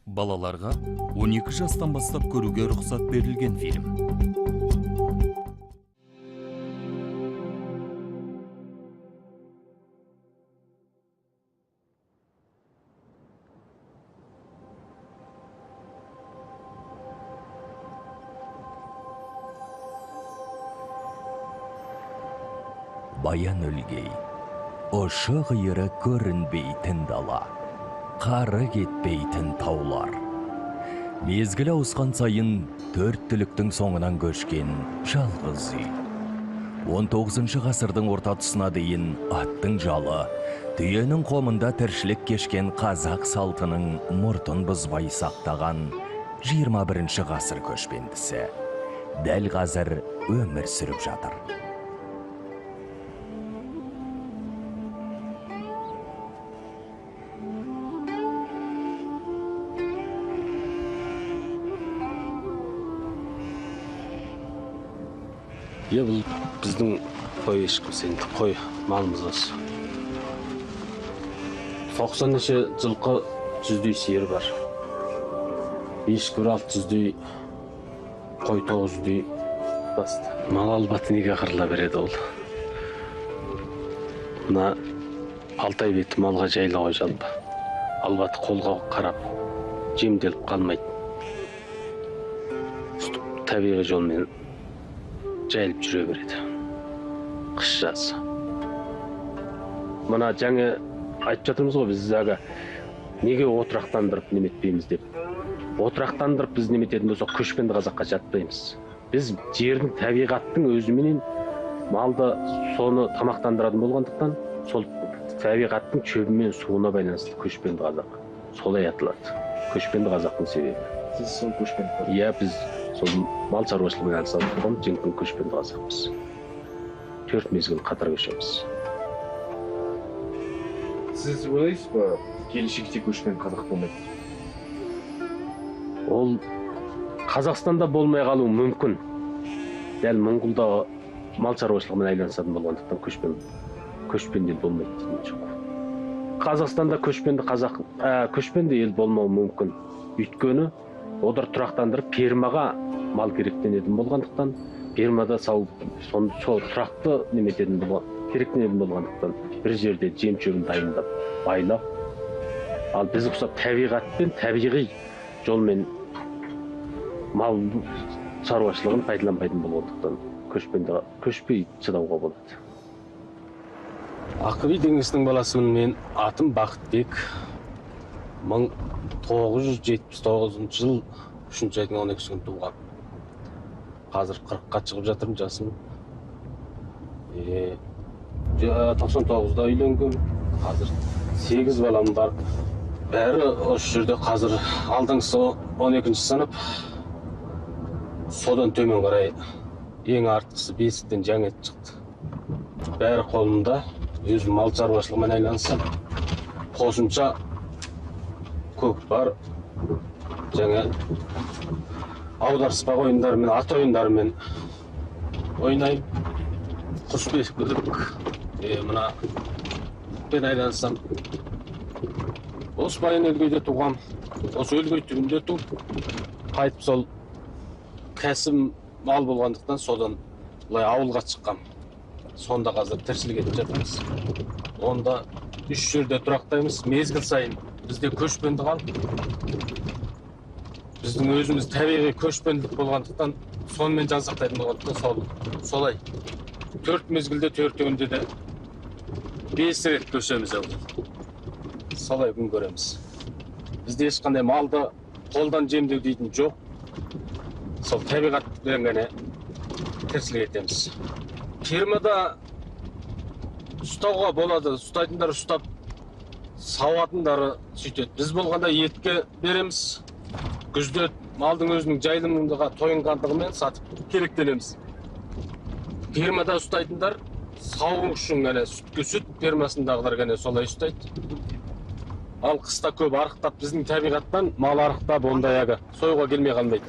Балаларға 12 жастан бастап көруге рұқсат берілген фильм. Баян Өлгей, ұшы-қиыры көрінбейтін дала, қары кетпейтін таулар. Мезгіл ауысқан сайын төрт түліктің соңынан көшкен жалғыз үй. 19 ғасырдың орта тұсына дейін аттың жалы, түйенің қомында тіршілік кешкен қазақ салтының мұртын бұзбай сақтаған 21 ғасыр көшпендісі дәл қазір өмір сүріп жатыр. Бұл біздің қой ешкім сенді, қой малымыз осы. 90 неше жылқы, 100-дей сиыр бар. Ешкі бір 600-дей, қой 900-дей басты. Мал албаты неге қырыла береді ол? Мына Алтай беті малға жайлы ғой жалпы. Албаты қолға қарап, жемделіп қалмайды. Сөйтіп табиғи жолмен жайылып жүре береді. Қыс жазы. Мына жаңа айтып жатырмыз ғой, біз ага неге отырақтандырып неметпейміз деп. Отырақтандырып біз немететін болсақ, көшпенді қазаққа жатпаймыз. Біз жердің, табиғаттың өзіменен малды соны тамақтандыратын болғандықтан, сол табиғаттың шөбі мен суына байланысты көшпенді қазақ. Солай аталады. Көшпенді қазақтың себебі. Сіз сол көшпенді? Иә, біз сол мал шаруашылығымен айналысатын жеңіл көшпенді қазақпыз. 4 мезгіл қатар көшеміз. Сіз ойлайсыз ба, келешекте көшпенді қазақ болмайды? Ол Қазақстанда болмай қалуы мүмкін. Дәл Моңғолда мал шаруашылығымен айналысатын болғандықтан көшпенді ел болмайды деген жоқ. Қазақстанда көшпенді қазақ, көшпенді ел болмауы мүмкін. Өйткені олар тұрақтандырып фермаға мал керектенетін болғандықтан, фермада сауып, сол тұрақты немететін болған, керектенетін болғандықтан бір жерде жем шөбін дайындап, байлап, ал біз ұқсап табиғатпен, табиғи жолмен мал шаруашылығын пайдаланбайтын болғандықтан көшпенді көшпей шыдауға болады. Аққыби деңгесінің баласымын мен, атым Бақытбек. 1979 жыл 3 айдың 12 күні туған. Қазір 40-қа шығып жатырмын жасым. 99-да үйленгем. Қазір 8 балам бар. Бәрі осы жерде қазір алдыңғысы 12 сынып. Содан төмен қарай ең артқысы 5-тен жаңа шықты. Бәрі қолымда. Өзім мал шаруашылығымен айналысам. Қосымша көкпар, жаңа аударыспақ ойындарымен, ат ойындарымен ойнаймын. Құс бесіктілік, мына пен айналысам. Осы Баян Өлгейде туғам, осы Өлгей түбінде туып, қайтып сол кәсім мал болғандықтан содан былай ауылға шыққам. Сонда қазір тіршілік етіп жатырмыз. Онда 3 жерде тұрақтаймыз. Мезгіл сайын бізде көшпенді халық. Біздің өзіміз табиғи көшпенділік болғандықтан, сонымен жан сақтайтын болғандықтан солай. 4 мезгілде, 4-інде де 5 рет көшеміз әуелі. Солай күн көреміз. Бізде ешқандай малды қолдан жемдеу дейтін жоқ. Сол табиғатпен ғана тіршілік етеміз. Фермада ұстауға болады, ұстайтындар ұстап, сауатындары сөйтеді. Біз болғанда етке береміз. Күзде малдың өзінің жайылымдыға тойынғандығымен сатып керектенеміз. Фермада ұстайтындар сауын үшін ғана, сүтке сүт фермасындағылар ғана солай ұстайды. Ал қыста көп арықтап, біздің табиғаттан мал арықтап ондай ага союға келмей қалмайды.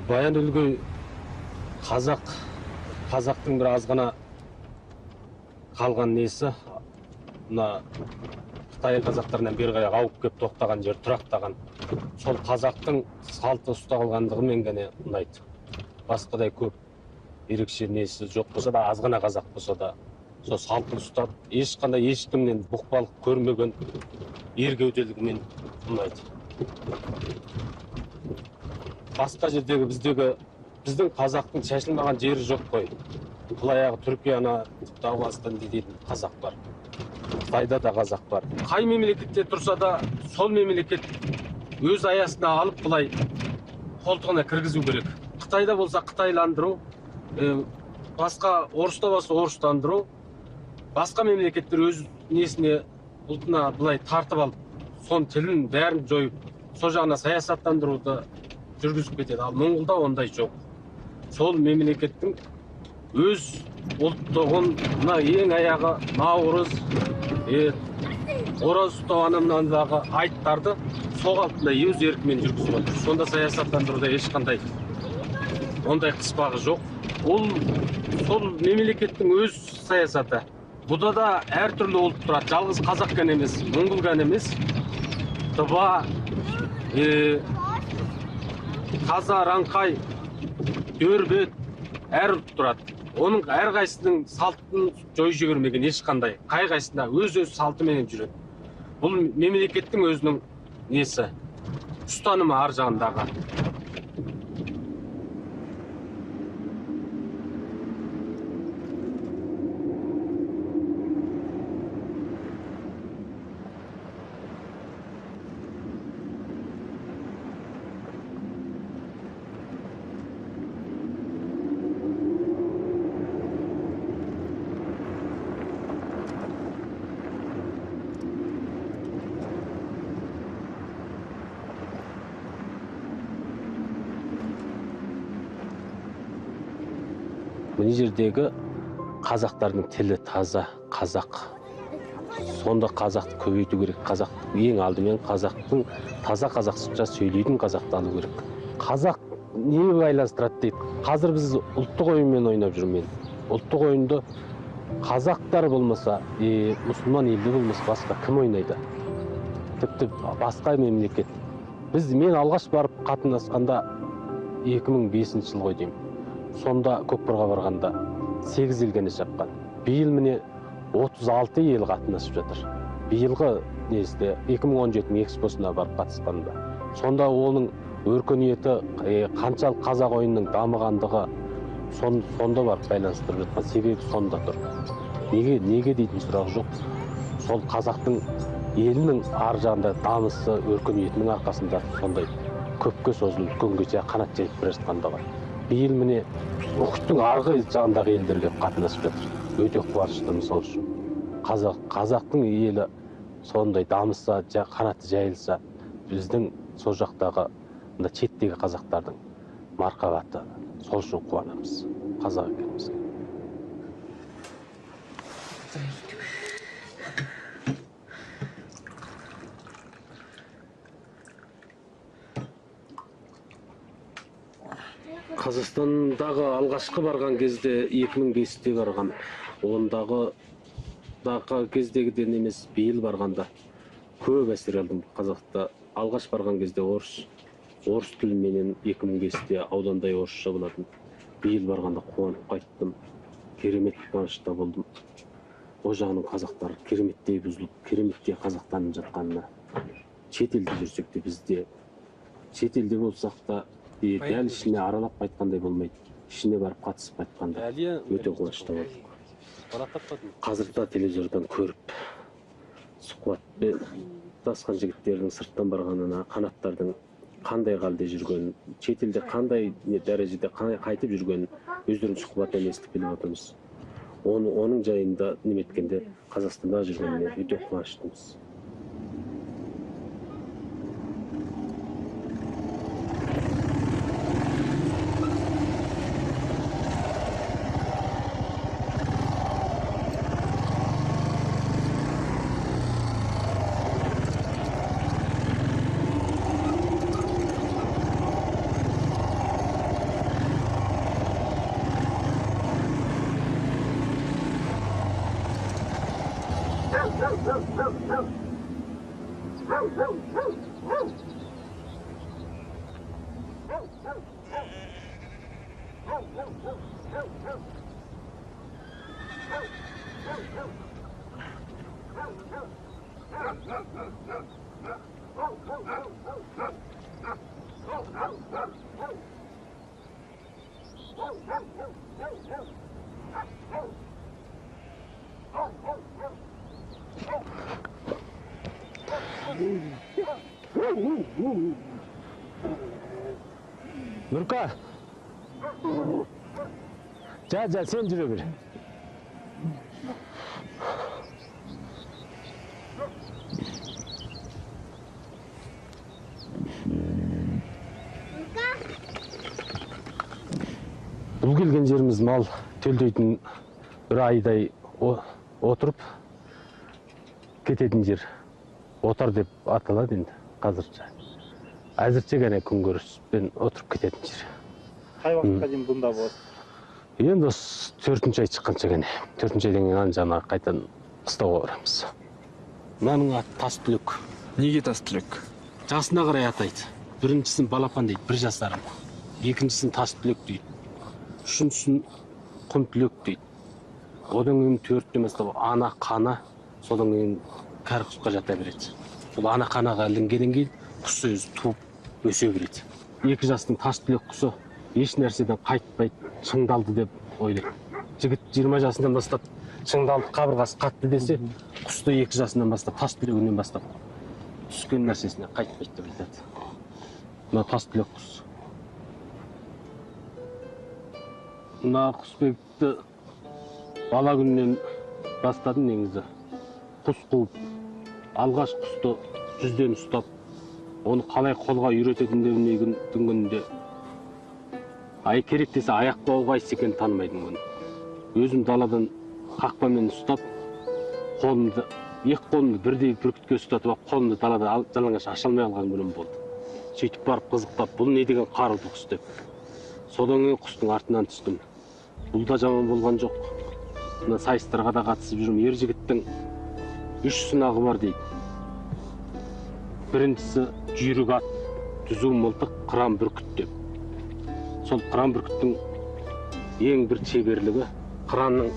Баян Өлгей қазақ Қазақтың бір аз ғана қалған несі, мына Қытай қазақтарынан бері қарай ауып келіп тоқтаған жер, тұрақтаған. Сол қазақтың салты ұсталғандығымен ғана ұнайды. Басқадай көп ерекше несі жоқ болса да, аз ғана қазақ болса да, сол салтын ұстап, ешқандай ешкімнен бұқпалық көрмеген ер кеуделігімен ұнайды. Басқа жердегі біздегі біздің қазақтың шашылмаған жері жоқ қой. Қыл аяғы Түркияны, тіпті Ауғанстан дейтін қазақ бар. Қытайда да қазақ бар. Қай мемлекетте тұрса да, сол мемлекет өз аясына алып былай қолтығына кіргізу керек. Қытайда болса қытайландыру, басқа орыста болса орыстандыру, басқа мемлекеттер өз несіне, ұлтына былай тартып алып, соның тілін бәрін жойып, сол жағына саясаттандыруды жүргізіп кетеді. Ал Моңғолда ондай жоқ. Сол мемлекеттің өз ұлттығын, мына ең аяғы Наурыз, Ораз ұстау, анамнандағы айттарды сол қалпында өз еркімен жүргізіп отыр. Сонда саясаттандыруда ешқандай ондай қыспағы жоқ. Ол сол мемлекеттің өз саясаты. Бұда да әртүрлі ұлт тұрады. Жалғыз қазақ қана емес, моңғол ғана емес. Тыва, қаза, раңқай, дөрбет әр ұлт тұрады. Оның әрқайсысының салтын жойып жібермеген ешқандай. Қай қайсысында өз-өз салтыменен жүреді. Бұл мемлекеттің өзінің несі, ұстанымы ар жағындағы. Мына жердегі қазақтардың тілі таза қазақ. Сонда қазақты көбейту керек. Қазақ ең алдымен қазақтың таза қазақша сөйлейтін қазақты алу керек. Қазақ не байланыстырады дейді. Қазір біз ұлттық ойынмен ойнап жүрмін. Ұлттық ойынды қазақтар болмаса, мұсылман елде болмаса басқа кім ойнайды? Тіпті басқа мемлекет. Біз мен алғаш барып қатынасқанда 2005 жыл ғой деймін. Сонда көкпарға барғанда 8 елге шапқан. Биыл міне 36 ел қатынасып жатыр. Биылғы несінде 2017-нің экспосына барып қатысқанда. Сонда оның өркениеті, қаншалық қазақ ойынының дамығандығы сонда барып байланыстырып жатқан себебі сонда тұр. Неге, неге дейтін сұрақ жоқ. Сол қазақтың елінің ар жағында дамысы, өркениетінің арқасында сондай көпке созылып, үлкенге қанат жайып бара жатқандығы. Биыл міне мұхиттың арғы жағындағы елдерге қатынасып жатыр. Өте қуанышты мысал үшін. Қазақтың елі сондай дамыса, қанаты жайылса, біздің сол жақтағы мына шеттегі қазақтардың марқабаты, сол үшін қуанамыз қазақ екенімізге. Қазақстандағы алғашқы барған кезде 2005-те барған. Ондағы кездегіден емес, биыл барғанда көп әсер алдым. Қазақта алғаш барған кезде орыс тіліменен 2005-те аудандай орысша болатын. Биыл барғанда қуанып қайттым. Керемет қуанышта болдым. О жағының қазақтары кереметтей бұзылып, кереметтей қазақтанып жатқанына. Шетелде жүрсек те бізде, шетелде болсақ та дәл ішіне аралап қайтқандай болмайды. Ішіне барып қатысып қайтқанда өте қуанышты болдық. Қазір да телевизордан көріп, сұхбатпен тасқан жігіттердің сырттан барғанына, қанаттардың қандай халде жүргенін, шетелде қандай дәрежеде қайтып жүргенін өздерінің сұхбатынан естіп біліп отырмыз. Оның жайында неметкенде Қазақстанда жүргеніне өте қуаныштымыз. Нұрка, жа, сен жүре бер. Бұл келген жеріміз мал төлдейтін бір айдай отырып кететін жер. Отар деп аталады енді қазірше. Әзірше ғана күнкөріспен отырып кететін жер. Қай уақытқа дейін бұнда болады? Енді осы 4-ші ай шыққанша ғана. 4-ші айдан кейін жаңағы қайтадан қыстауға барамыз. Мынаның аты тас түлек. Неге тас түлек? Жасына қарай атайды. Біріншісін балапан дейді, 1 жасарым. Екіншісін тас түлек дейді. Үшіншісін құм түлек дейді. Одан кейін 4-тен бастап ана қана, содан кейін кәрі құсқа жата береді. Ол ана қанаға ілінгеннен кейін құс өзі туып өсе береді. 2 жастың тас түлек құсы еш нәрседен қайтпайды, шыңдалды деп ойлайды. Жігіт 20 жасынан бастап шыңдалды, қабырғасы қатты десе, құсты 2 жасынан бастап, тас түлегінен бастап түскен нәрсесіне қайтпайды деп айтады. Мына тас түлек құс. Мына құсбекті бала күнінен бастадым негізі. Құс қуып, алғаш құсты жүзден ұстап, оны қалай қолға үйрететіндігін күнінде ай керек десе аяқ бауы қайсы екенін танымайтын күн. Өзім даладан қақпамен ұстап, қолымды, екі қолымды бірдей бүркітке ұстатып алып, қолымды далада жалаңаш аша алмай қалған күнім болды. Сөйтіп барып қызықтап, бұл не деген қарулы құс деп. Содан кейін құстың артынан түстім. Бұл да жаман болған жоқ. Мына сайыстарға да қатысып жүрмін. Ер жігіттің 3 сынағы бар дейді. Біріншісі жүйрік ат, түзу мылтық, қыран бүркіт деп. Сол қыран бүркіттің ең бір шеберлігі қыранның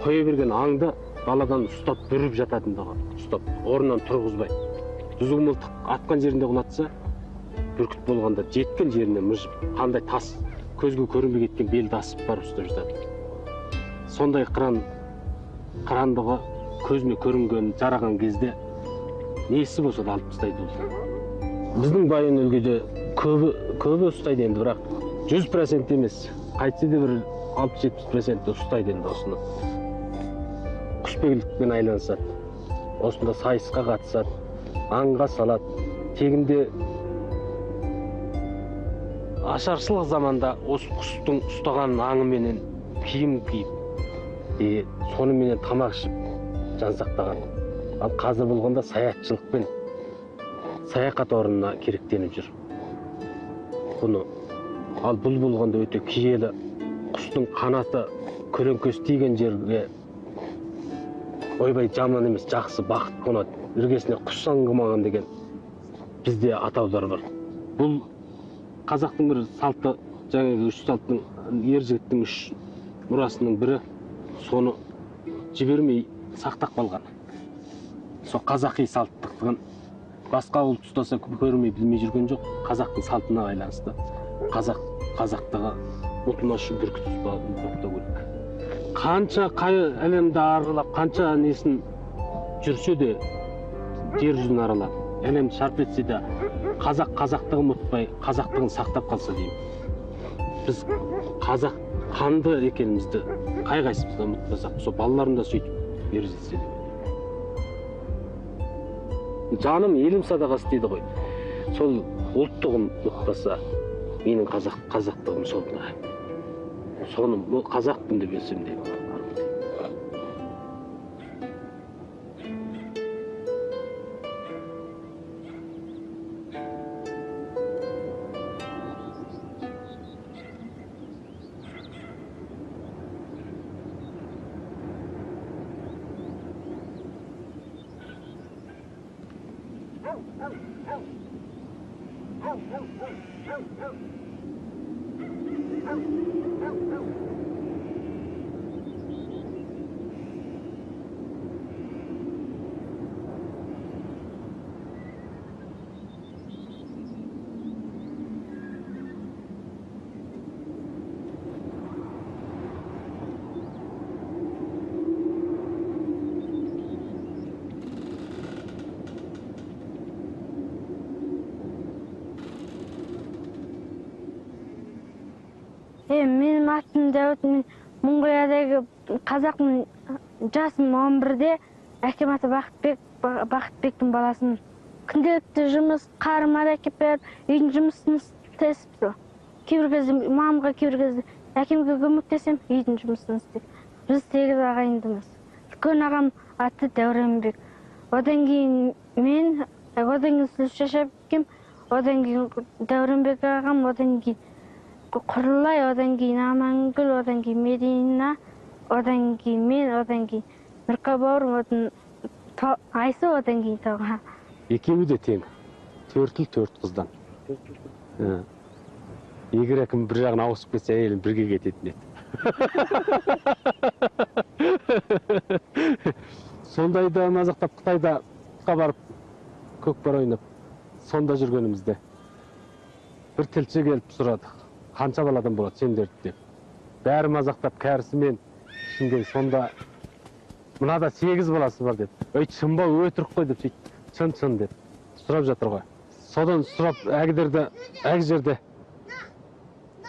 қоя берген аңды даладан ұстап бүріп жататындығы, ұстап орнынан тұрғызбай. Түзу мылтық атқан жерінде құлатса, бүркіт болғанда жеткен жеріне мыжып, қандай тас көзге көрінбей кеткен белді асып барып ұстап жатады. Сондай қырандығы көзіне көрінген жараған кезде несі болса да алып тастайды ол. Біздің Баян өлкеде көбі ұстайды енді, бірақ 100% емес, қайтсе де бір 60-70% ұстайды енді осыны. Құсбегілікпен айланысады, осында сайысқа қатысады, аңға салады. Тегінде ашаршылық заманда осы құстың ұстаған аңыменен киім киіп, соныменен тамақ ішіп жан сақтаған. Ал қазір болғанда саятшылықпен саяхат орнына керектеніп жүр. Бұны ал бұл болғанда өте киелі құстың қанаты көлеңкесі тиген жерге ойбай жаман емес, жақсы бақыт қонады, іргесіне құс аңғымаған деген бізде атаулар бар. Бұл қазақтың бір салты, жаңағы үш салттың, ер жігіттің үш мұрасының бірі, соны жібермей сақтап қалған. Сол қазақи салттықтығын басқа ұлт ұстаса көрмей білмей жүрген жоқ, қазақтың салтына байланысты. Қазақ қазақтығы ұлтына бүркіт ұстау керек. Қанша қай әлемді аралап, қанша несін жүрсе де, жер жүзін аралап, әлемді шарп етсе де, қазақ қазақтығын ұмытпай, қазақтығын сақтап қалса деймін. Біз қазақ қанды екенімізді қай қайсымызды ұмытпасақ, сол балаларым да сөйтіп ер жетсе деп. Жаным елім садақасы дейді ғой. Сол ұлттығым ұмытпаса, менің қазақтығым сол. Соны қазақпын деп өлсем деймін. Менің атым Дәуіт, мен Моңғолиядағы қазақпын, жасым 11-де, әкем аты Бақытбек, Бақытбектің баласымын. Күнделікті жұмыс, қарыма да әкеп беріп, үйдің жұмысын істесіп, кейбір кезде мамамға, кейбір кезде әкемге көмектесем, үйдің жұмысын істеп. Біз 8 ағайындымыз. Үлкен ағам аты Дәуренбек. Одан кейін мен, одан кейін Сұлушаш әпкем, одан кейін Дәуренбек ағам, одан кейін Құрылай, одан кейін Амангүл, одан кейін Медина, одан кейін мен, одан кейін Нұрқа бауырым, одан Айсу, одан кейін Тоға. Екеуі де тең. 4 ұл, 4 қыздан. Егер әкім бір жағына ауысып кетсе, әйелім бірге кететін еді. Сондайда мазақтап Қытайда барып көкпар ойнап, сонда жүргенімізде бір тілші келіп сұрады. Қанша баладан болады сендерді деп. Бәрі мазақтап кәрісімен ішінде сонда мынада 8 баласы бар деп. Ой, шын ба, өтірік қой деп сөйтіп, шын-шын деп сұрап жатыр ғой. Содан сұрап әгідерді, әг жерде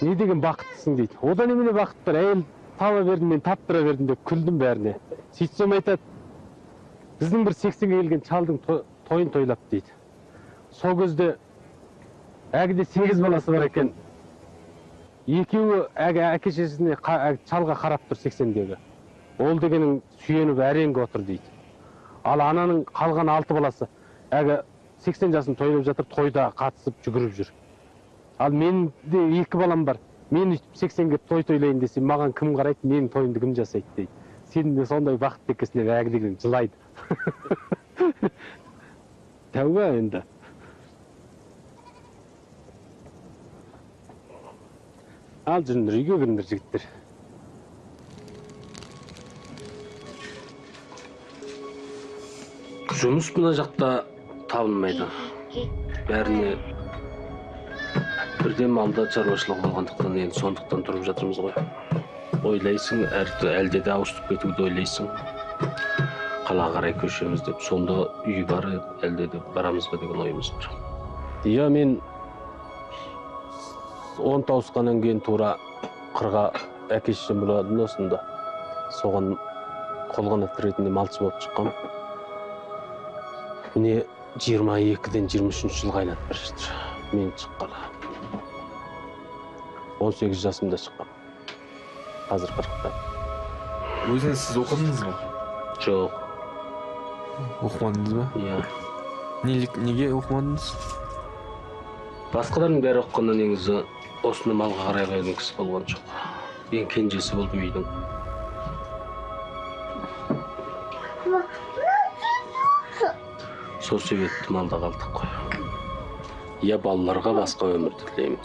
не деген бақыттысың дейді. Одан немене бақыт бар, әйел таба бердім, мен таптыра бердім деп күлдім бәріне. Сөйтсем айтады, біздің бір 80-ге келген шалдың тойын тойлап дейді. Сол кезде әгіде 8 баласы бар екен. Екеуі әгі әке шешесіне шалға қарап тұр 80-дегі. Ол дегенің сүйеніп әреңге отыр дейді. Ал ананың қалған 6 баласы әгі 80 жасын тойлап жатыр, тойда қатысып жүгіріп жүр. Ал менің де 2 балам бар. Мен өйтіп 80-ге той тойлайын десем, маған кім қарайды, менің тойымды кім жасайды дейді. Сен де сондай бақытты екенсің деп әгі деген жылайды. Тәуба енді. Ал жүріңдер, үйге кіріңдер жігіттер. Жұмыс мына жақта табылмайды. Бәріне бірден малда шаруашылық болғандықтан енді сондықтан тұрып жатырмыз ғой. Ойлайсың, әлде де ауысып кетуді ойлайсың. Қалаға қарай көшеміз деп, сонда үй бар, әлде де барамыз ба деген ойымыз бар. Иә, мен 10 тауысқаннан кейін тура қырға әке шешем болады осында. Соған қолғанат ретінде малшы болып шыққам. Міне 22-ден 23 жылға айналып бара жатыр. Мен шыққалы. 18 жасымда шыққам. Қазір 40-та. Өзіңіз сіз оқыдыңыз ба? Жоқ. Оқымадыңыз ба? Иә. Неге оқымадыңыз? Басқалардың бәрі оқығаннан негізі осыны малға қарай қойған кісі болған жоқ. Ең кенжесі болдым үйдің. Сол себепті малда қалдық қой. Я балаларға басқа өмірді тілеймін.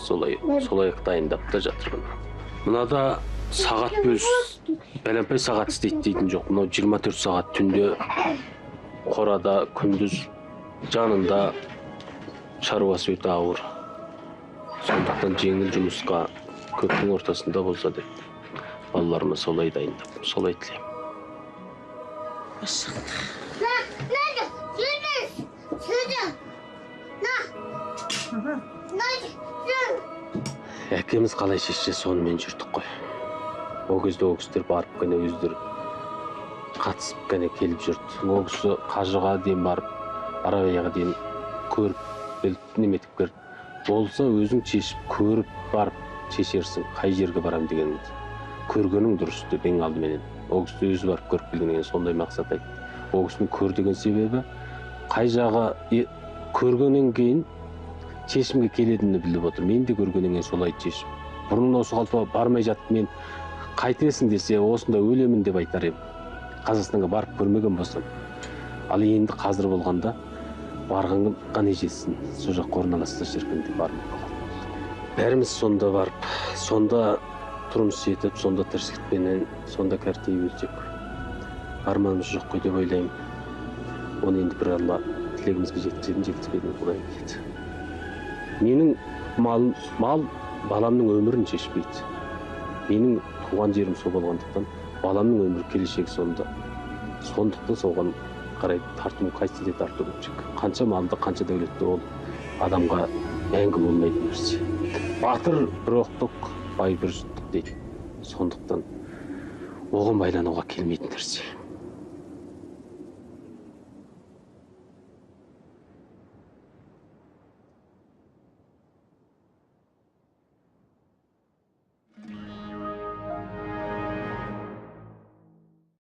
Солай дайындап та жатырмын. Мынада сағат бөліс, бәленбай сағат істейді дейтін жоқ. Мынау 24 сағат түнде қорада, күндіз жанында шаруасы өте ауыр. Сондықтан жеңіл жұмысқа көптің ортасында болса деп балаларыма солай дайындап, солай тілеймін. Әкеміз қалай шешсе сонымен жүрдік қой. О кезде о кісілер барып қана өздері қатысып қана келіп жүрді. О кісі қажыға дейін барып, Аравияға дейін көріп, біліп, неметіп көрді. Болса өзің шешіп, көріп барып шешерсің, қай жерге барам дегеніңді. Көргенің дұрыс деп ең алдыменен. О кісі өзі барып көріп келгеннен кейін сондай мақсат айтты. О кісінің көр деген себебі, қай жағы көргеннен кейін шешімге келетінін біліп отыр. Мен де көргеннен кейін солай шешім. Бұрын осы қалпа бармай жатып мен қайтесің десе, осында өлемін деп айтар едім. Қазақстанға барып көрмеген болсам. Ал енді қазір болғанда Барған қане жетсін, сол жаққа орналасса шіркін деп арман болады. Бәріміз сонда барып, сонда тұрмыс етіп, сонда тіршілікпенен, сонда кәртейіп өлсек. Арманымыз жоқ қой деп ойлаймын. Оны енді бір Алла тілегімізге жеткізеді, жеткізбеді Құдай біледі. Менің мал баламның өмірін шешпейді. Менің туған жерім сол болғандықтан баламның өмір келешегі сонда. Сондықтан соған қарай тарту, қайтсе де тарту керек. Қанша малды, қанша дәулетті ол адамға мәңгі болмайтын нәрсе. Батыр бір оқтық, бай бір жұттық дейді. Сондықтан оған байлануға келмейтін нәрсе.